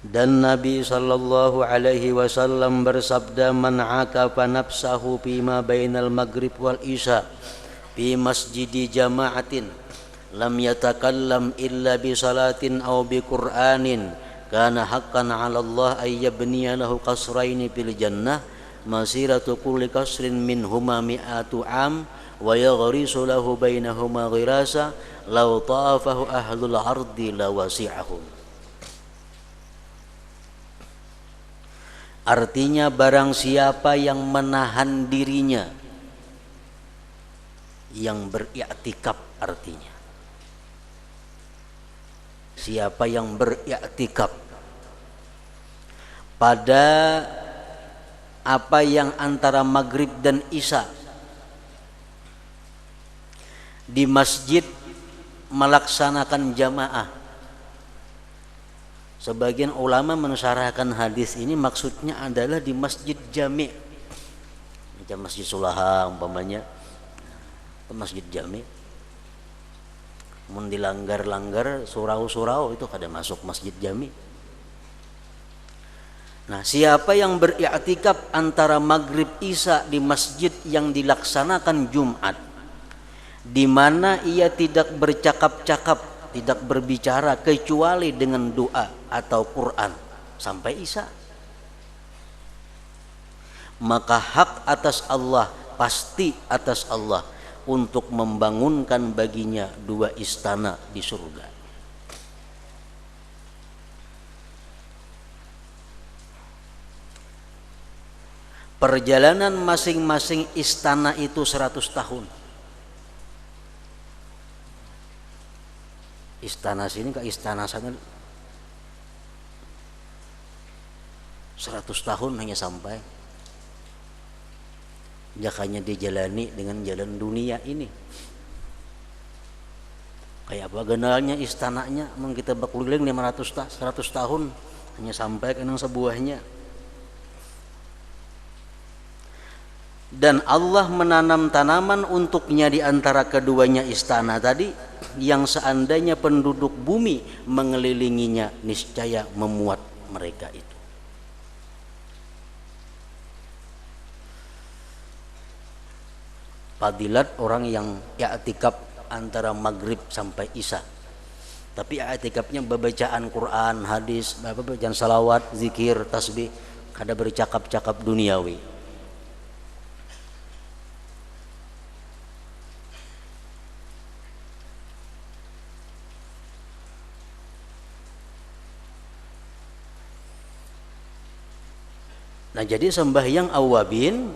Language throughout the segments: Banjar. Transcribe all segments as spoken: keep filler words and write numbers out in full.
Dan Nabi sallallahu alaihi wasallam bersabda, "Man akafa nafsahu fima bainal maghrib wal isya fi masjidi jama'atin, lam yatakallam illa bi salatin aw bi Qur'anin, kana haqqan 'ala Allah ay yabniya lahu qasraini fil jannah, masiratu kulli qasrin minhuma mi'atu 'am, wa yaghrisu lahu bainahuma ghirasa, law tafahu ahlul ardi lawasi'ahum." Artinya, barang siapa yang menahan dirinya, yang beriktikaf artinya. Siapa yang beriktikaf pada apa yang antara maghrib dan isya di masjid melaksanakan jamaah. Sebagian ulama mensyarahkan hadis ini maksudnya adalah di masjid jami. Macam Masjid Sulaha umpamanya, itu masjid jami. Mun dilanggar-langgar, surau-surau, itu kada masuk masjid jami. Nah, siapa yang beriktikaf antara maghrib isya di masjid yang dilaksanakan Jumat, di mana ia tidak bercakap-cakap, tidak berbicara kecuali dengan doa atau Quran sampai isya, maka hak atas Allah, pasti atas Allah untuk membangunkan baginya dua istana di surga. Perjalanan masing-masing istana itu seratus tahun. Istana sini ke istana sana seratus tahun hanya sampai. Jakanya dijalani dengan jalan dunia ini. Kayak apa ganalnya istananya, mun kita bakuliling lima ratus ta-, seratus tahun, hanya sampai ke nang sebuahnya. Dan Allah menanam tanaman untuknya di antara keduanya istana tadi, yang seandainya penduduk bumi mengelilinginya, niscaya memuat mereka itu. Fadilat orang yang iktikaf antara maghrib sampai isya. Tapi iktikafnya bacaan Quran, hadis, apa, bacaan salawat, zikir, tasbih, kada bercakap-cakap duniawi. Nah, jadi sembahyang awabin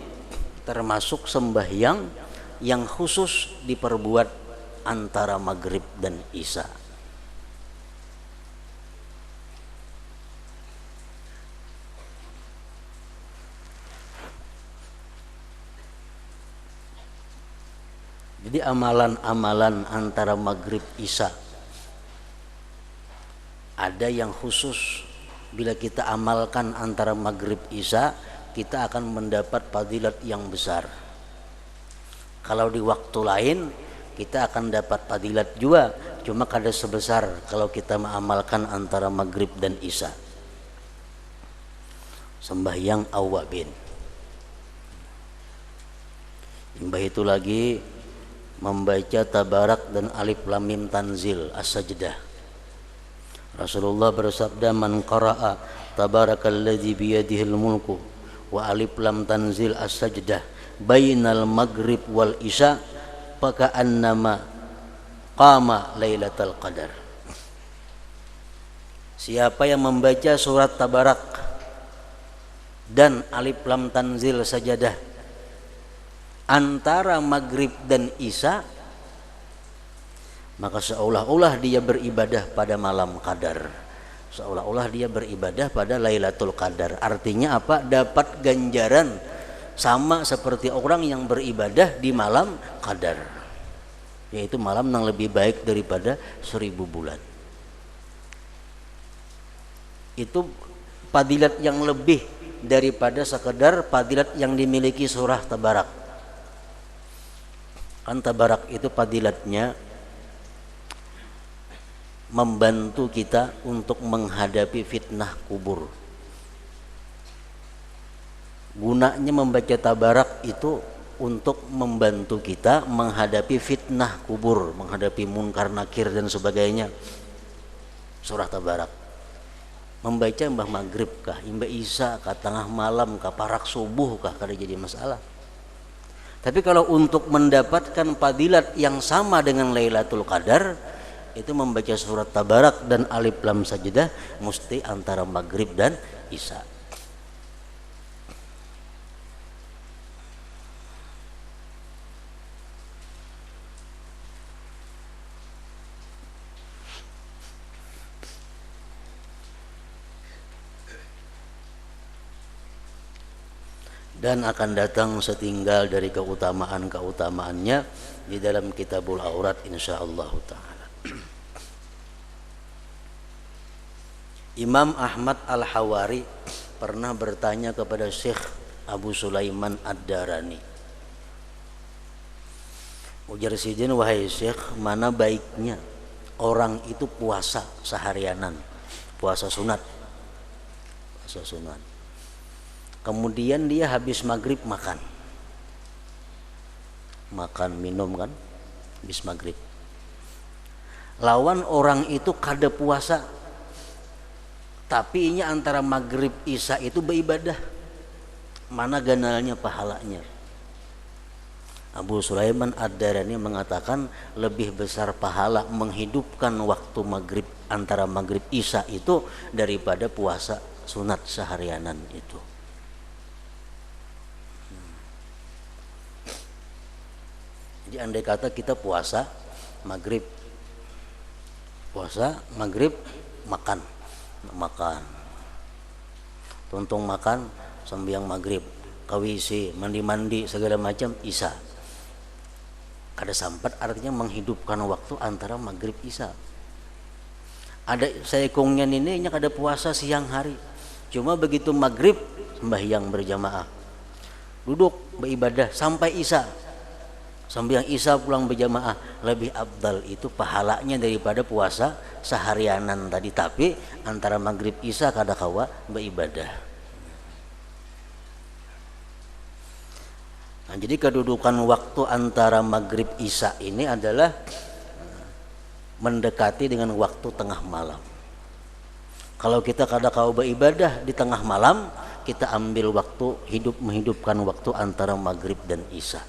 termasuk sembahyang yang khusus diperbuat antara maghrib dan isya. Jadi, amalan-amalan antara maghrib isya ada yang khusus, bila kita amalkan antara maghrib isya, kita akan mendapat fadilat yang besar. Kalau di waktu lain, kita akan dapat fadilat jua, cuma kada sebesar kalau kita mengamalkan antara maghrib dan isya. Sembahyang awabin. Imbah itu lagi membaca Tabarak dan Alif Lam Mim Tanzil, As-Sajdah. Rasulullah bersabda, "Man qara'a Tabarakalladzi biyadihil mulku wa Alif Lam Tanzil As-Sajdah bainal maghrib wal isya, faka'annama qama lailatal qadar." Siapa yang membaca surat Tabarak dan Alif Lam Tanzil Sajadah antara maghrib dan isya, maka seolah-olah dia beribadah pada malam qadar. Seolah-olah dia beribadah pada Lailatul Qadar. Artinya apa? Dapat ganjaran sama seperti orang yang beribadah di malam qadar, yaitu malam yang lebih baik daripada seribu bulan. Itu fadilat yang lebih daripada sekedar fadilat yang dimiliki surah Tabarak. Kan Tabarak itu fadilatnya membantu kita untuk menghadapi fitnah kubur. Gunanya membaca tabarak itu untuk membantu kita menghadapi fitnah kubur, menghadapi munkar nakir dan sebagainya. Surah tabarak. Membaca imbah maghrib kah, imbah isya kah, tengah malam kah, parak subuh kah, kada jadi masalah. Tapi kalau untuk mendapatkan fadilat yang sama dengan Lailatul Qadar, itu membaca surat Tabarak dan Alif Lam Sajdah mesti antara maghrib dan isya. Dan akan datang setinggal dari keutamaan-keutamaannya di dalam Kitabul Aurat, insyaallah taala. Imam Ahmad Al-Hawari pernah bertanya kepada Syekh Abu Sulaiman Ad-Darani. Ujar sidin, "Wahai Syekh, mana baiknya orang itu puasa seharianan, puasa sunat, puasa sunat. Kemudian dia habis maghrib makan, makan minum kan, habis maghrib. Lawan orang itu kada puasa, tapi inya antara maghrib isya itu beribadah, mana ganalnya pahalanya?" Abu Sulaiman Ad-Darani mengatakan lebih besar pahala menghidupkan waktu maghrib, antara maghrib isya itu, daripada puasa sunat seharianan itu. Jadi andai kata kita puasa maghrib, puasa maghrib, makan, makan, tuntung makan, sambiang maghrib, ke W C, mandi-mandi, segala macam, isya. Kada sampat, artinya menghidupkan waktu antara maghrib isya. Ada saikungnya nini, inya kada puasa siang hari, cuma begitu maghrib sembahyang berjamaah, duduk beribadah sampai isya, sambiang isya pulang berjamaah, lebih afdal itu pahalanya daripada puasa seharianan tadi, tapi antara maghrib isya kada kawa beribadah. Nah, jadi kedudukan waktu antara maghrib isya ini adalah mendekati dengan waktu tengah malam. Kalau kita kada kawa beribadah di tengah malam, kita ambil waktu hidup, menghidupkan waktu antara maghrib dan isya.